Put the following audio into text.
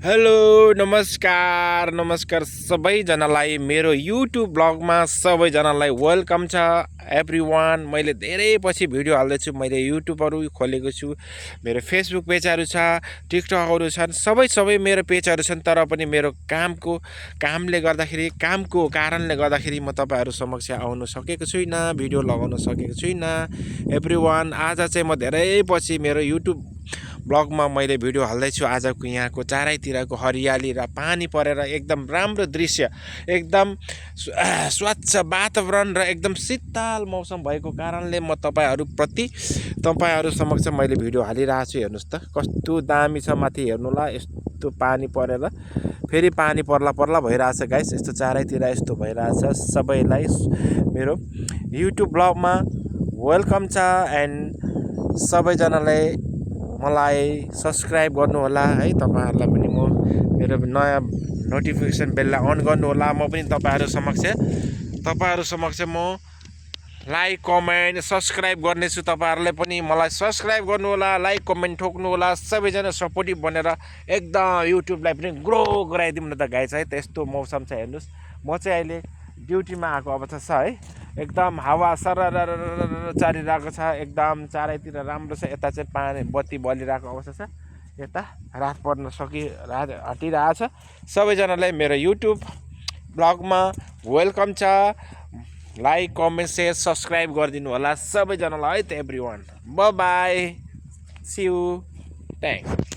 Hello नमस्कार सबैजनालाई मेरो युट्युब ब्लगमा सबैजनालाई वेलकम छ एभ्रीवान। मैले धेरै पछि भिडियो हाल्दैछु। मैले युट्युबहरू खोलेको छु, मेरो फेसबुक पेजहरू छ, टिकटकहरू छन्, सबै मेरो पेजहरू छन्। तर पनि मेरो कामले गर्दाखेरि, कामको कारणले गर्दाखेरि म तपाईँहरू समक्ष आउन सकेको छुइनँ, भिडियो लगाउन सकेको छुइनँ एभ्रीवान। आज चाहिँ म धेरै पछि मेरो युट्युब ब्लगमा मैले भिडियो हाल्दैछु। आजको यहाँको चारैतिरको हरियाली र पानी परेर एकदम राम्रो दृश्य, एकदम स्वच्छ वातावरण र एकदम शीतल मौसम भएको कारणले म तपाईँहरू समक्ष मैले भिडियो हालिरहेको छु। हेर्नुहोस् त कस्तो दामी छ, माथि हेर्नु होला। यस्तो पानी परेर फेरि पानी पर्ला भइरहेछ गाइस। यस्तो चारैतिर यस्तो भइरहेछ। सबैलाई मेरो युट्युब ब्लगमा वेलकम छ एन्ड सबैजनालाई मलाई सब्सक्राइब गर्नु होला है। तपाईहरुलाई पनि म मेरो नयाँ नोटिफिकेसन बेललाई अन गर्नु होला। म पनि तपाईहरु समक्ष म लाइक कमेन्ट सब्सक्राइब गर्नेछु। तपाईहरुले पनि मलाई सब्सक्राइब गर्नु होला, लाइक कमेन्ट ठोक्नु होला। सबैजना सपोर्टिभ बनेर एकदम युट्युबलाई पनि ग्रो गराइदिउँ न त गाइस है। त्यस्तो मौसम छ हेर्नुस्। म चाहिँ अहिले ड्युटीमा आएको अवस्था छ है। एकदम हावा सरर चलिरहेको छ, एकदम चारैतिर राम्रो छ। यता चाहिँ पानी बत्ती बलिरहेको अवस्था छ। यता रात पर्न हटिरहेछ। सबैजनालाई मेरो युट्युब ब्लगमा वेलकम छ। लाइक कमेन्ट सेयर सब्सक्राइब गरिदिनु होला सबैजनालाई है त everyone. Bye bye, see you, thanks.